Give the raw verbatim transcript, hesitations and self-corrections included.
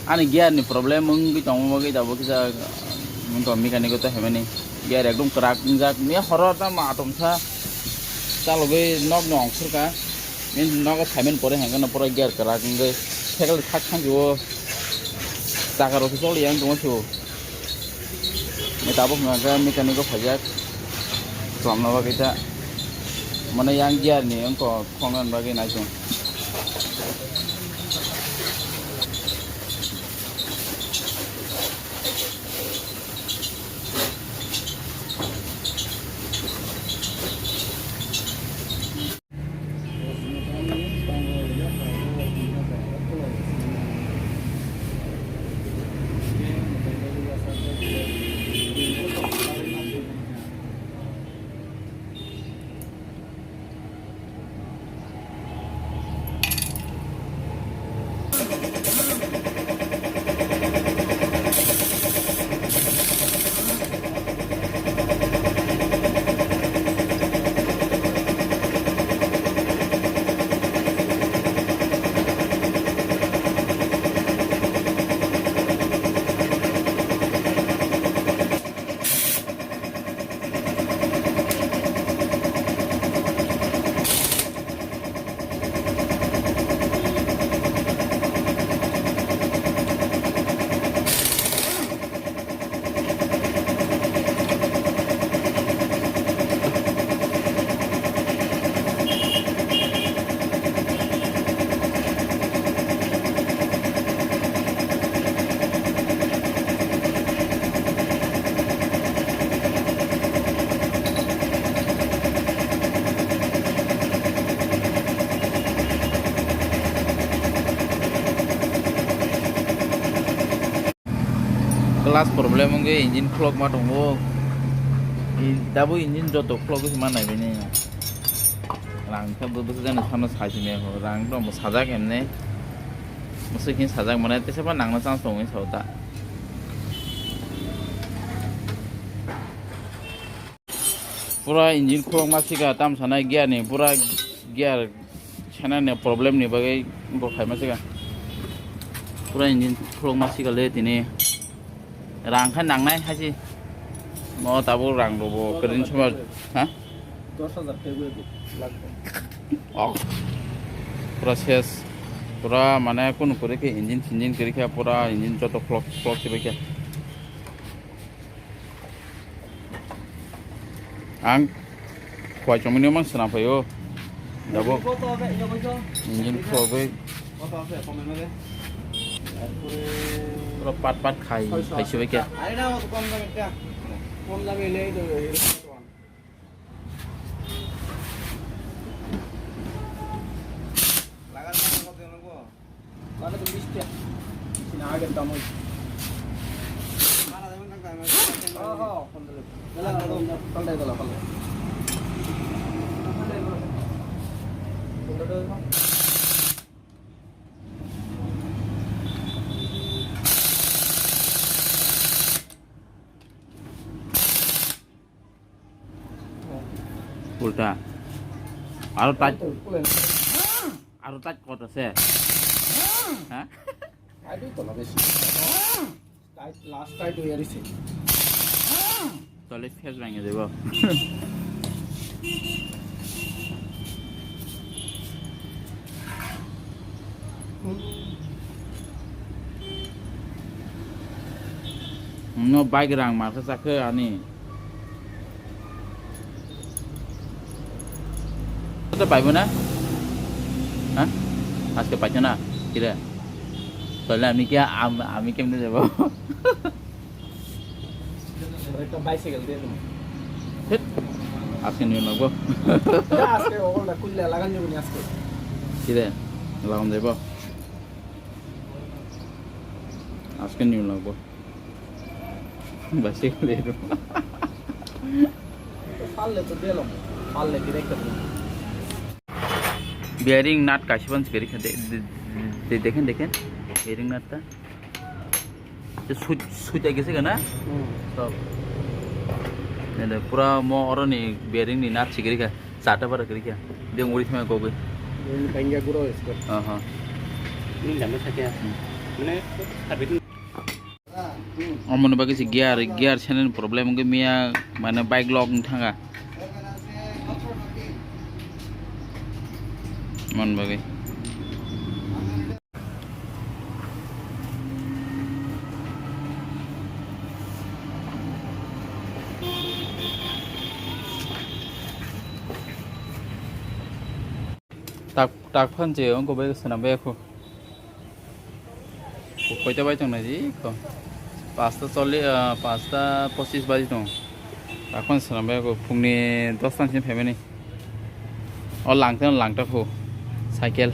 Ani gear ni problem wngwi tongma bagwi tabuk kisa wngkha mechanic o to hemani gear ekdom kwrak wngjak. Miya horo tamo atomsa chalogwi nok no ongkhorkha. Bini nogo saiman pore hwnkheno pura gear kwrak wngwi cycle thak thang o chakha rok choli yang tongma sio. Tabuk hwnka khe mechanic o phaijak chwlamna bagwi ta mane yang gear ni wngkha khongna bagwi nai chwng. Class problem wngkhe engine khulokma tongo. I, tabuk engine joto khulogwi se mannai bini. Rang khe bo bwsajani samno sai simi ya, rang rok bo sajak emne. Mwswk khe sajak mane tesa ba nangna chance tongo sao ta. Pura engine khulokma sika tam sanai gear ni pura gear. Channel ni problem ni bagwi wngkok khaima sika. Pura engine khulokma sika le tini. Rang khe nangnai haisi. Mo tabuk rang robo kredin sumar. Ha? Dos hajar tei bai lakh. Ok. Pura ses. Pura mane kunu kori khe engine sinjin kori khe pura engine joto khulok khulok se bai khe. Ang khwai chomino mang swnam phaio. Dabo. Engine khogwi. Pura pat pat khai, khai sibai khe. Lagar mana kau tengok gua. Mana tu list ya? Sini ada tamu. Mana teman kan kau? Oh, oh, pondro. Jalan, jalan, jalan, jalan, jalan. Ulta. Aro taj, aro taj kota se. Ha? Aduh, tolong sih. Tight, last tight ya sih. Tole face bangya debo. No bike rang ma khe chakhe ani. Kota paibo na? Ha? Aske paito na? Kire? Tole ami kya am-, ami kemne jabo? Ekta bicycle de no. Hit. Aske niyo nagbo. Ya, aske ogol da kulle lagan jabo ni aske. Kire? Lagan jabo. Aske niyo nagbo. Basi kali itu. Palle to delo. Palle direct to. Bearing nut kaisa ban gari kha de, de, de, dekhen, dekhen. Bearing nut ta. Te sui, sui ta gese gana. Hmm. To. Nede pura mo oro ni bearing ni nut sigiri kha. Chata bara kiri kha. Deng uri thama gogoi. Ini bangya guro isko. Aha. Ini dama sakya. Hmm. Omoni bagwi se gear, gear senen problem wngwi miya, mane bike lock wng thanga. Mon bagwi. Tak, tak phan je, ongko bai swnam bai khu. Koita bai tong naji ko. Pasta choli, ah, pasta pochis baji tong. Takon swnam bai ko phungni dos tan sin phaimani. O langta langta khu. Cycle.